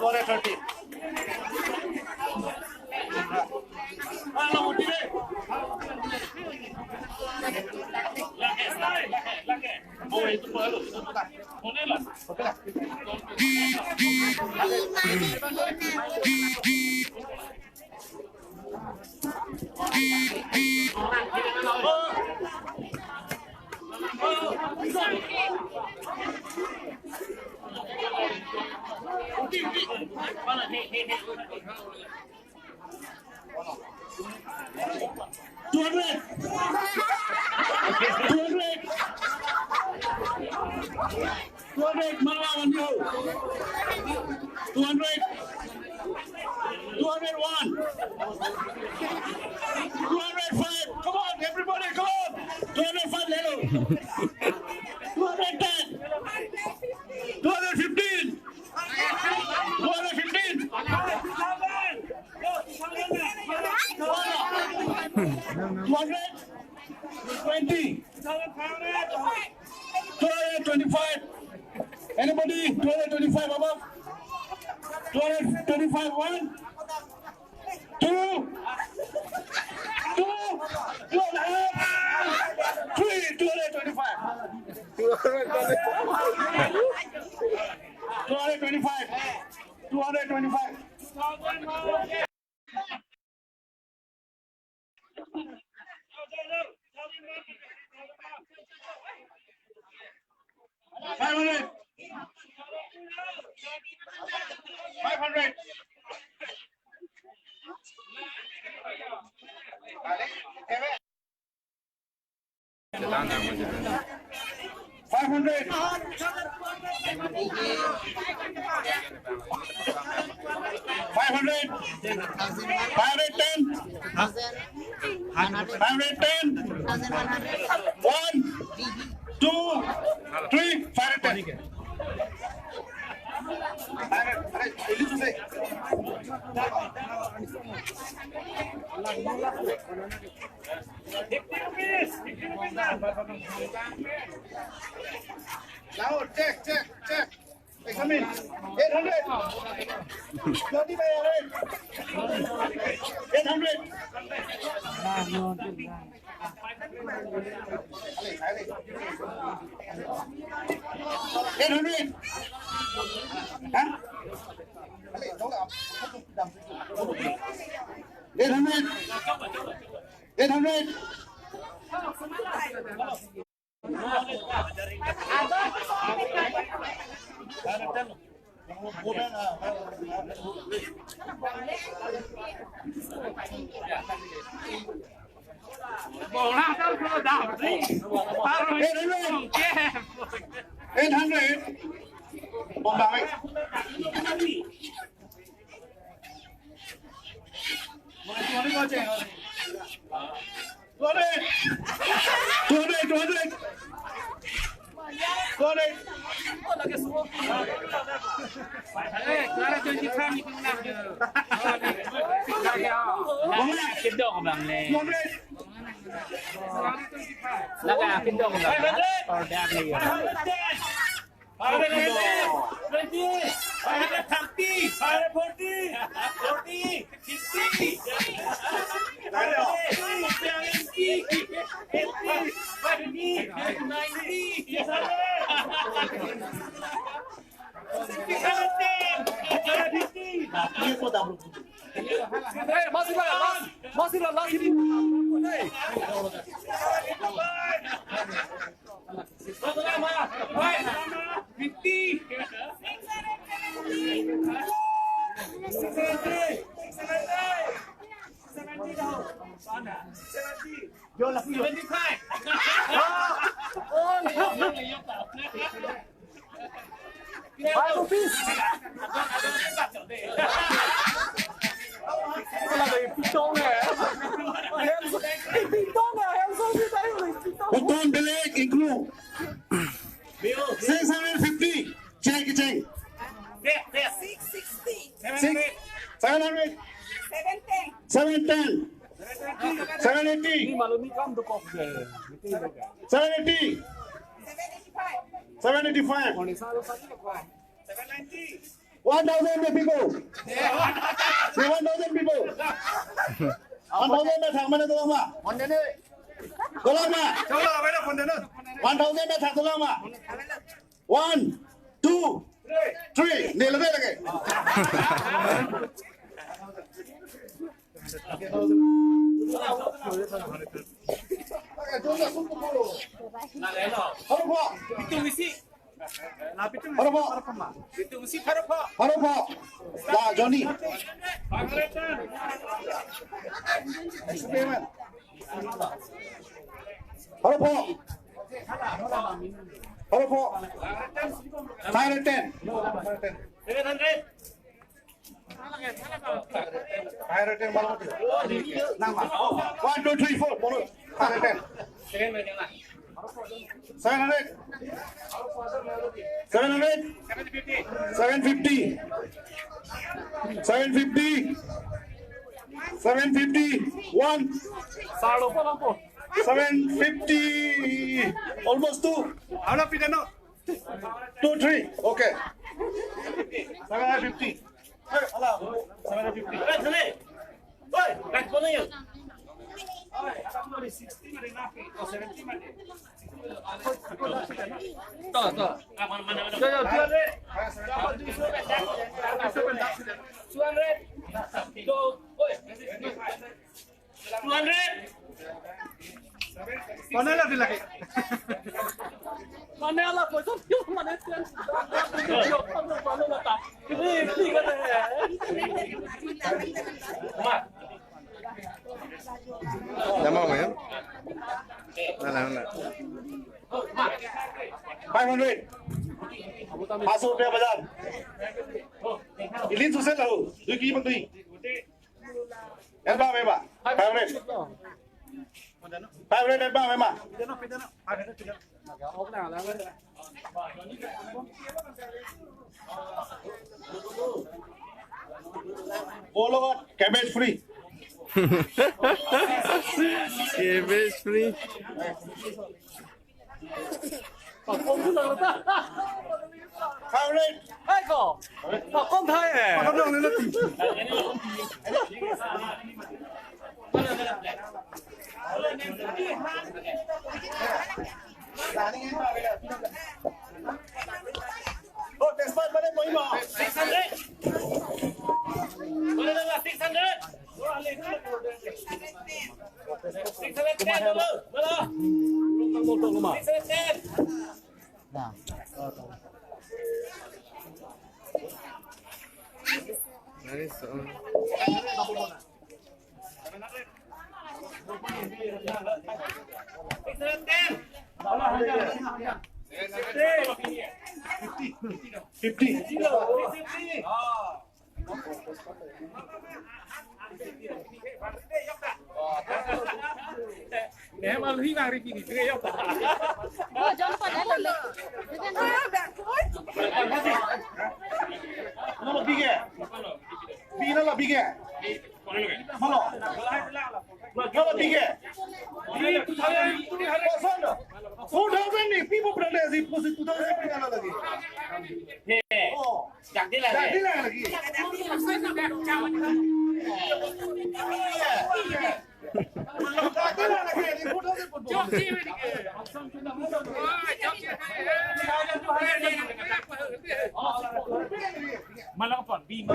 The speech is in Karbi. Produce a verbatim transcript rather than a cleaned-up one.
Four hundred thirty. Two hundred. Two hundred. Two hundred, Mama, on you. Two hundred. Two hundred one. Two hundred five. Come on, everybody, come on. Two hundred five, hello. Two hundred ten. Two hundred fifteen. Two hundred fifteen. Two hundred twenty. Two hundred twenty-five. Anybody? Two hundred twenty-five above? Two hundred twenty-five, one. Two. Two. Two and a half. Three. Two hundred twenty-five. Two hundred twenty-five. Two hundred twenty-five. Five hundred. Five hundred. Five hundred. Five hundred. Five hundred ten. Five hundred ten. One, two, three, five hundred ten. Now, check, check, check. Examine. Eight hundred. Twenty by eight. Eight hundred. Eight hundred. Huh? Eight hundred. Eight hundred. Eight hundred. Eight hundred. Two hundred, two hundred, two hundred. Two hundred. Eh, two hundred twenty-five ni kena. Lagi kedok bang le. Two hundred. Lagi kedok bang. Order ni. Five hundred twenty, five hundred thirty, five hundred forty, forty, fifty, seventy, eighty, ninety, six hundred, six hundred ten, six hundred fifty. Eh, masih lah, last, masih lah, last ini. Eh. Fifty. Seventy. Seventy. Seventy. Seventy-five. Five rupees. Wala, pitong eh. Pitong eh. Pitong. Beton beleg ingkung. Six hundred fifty. Check, check. Six sixty. Six, seven hundred. Seven ten. Seven ten. Seven eighty. Seven eighty. Seven eighty-five. Seven eighty-five. Seven ninety. One thousand people. Say one thousand people. One thousand methang mane dolang ma? Dolang ma? One thousand methang dolang ma? One, two, three. Ne lage lage. Haro pho. Haro pho. Haro pho. La Johnny. Haro pho. Haro pho. Five hundred ten. Seven hundred. Five hundred ten, baru mati. Nang, Bang. One, two, three, four. Five hundred ten. Seven hundred. Seven hundred. Seven fifty. Seven fifty. Seven fifty. One. Seven fifty. Almost two. Two, three. Okay. Seven hundred fifty. Hey, ala, seven hundred fifty. Two hundred. Two hundred. Mana la dilaki? Mana la poisa? Mana la ta? Nama mo yan? Wala, wala. Five hundred. Paso rupiah bajar. Ilin susel lahu. Dui kilo bang dui. Elba, elba. Five hundred. Five hundred elba, elba. Bolo cabbage free. Cabbage free. Five hundred. Hai ko. Pakon thai eh. Oh, test mane bohi ma. Six hundred. Six hundred. Six hundred ten, dolo, dolo. Six hundred ten. Six hundred ten. Fifty. Fifty. Nehem aluhi bang riki ni, tiga yok. Oh, jump pada lele. Mana bige? Bina la bige. Mana? Mana bige? Four thousand ni, people pernah lihat sih, posisi two thousand pernah lagi. Oh. Jadi lagi. Malang pon, bi.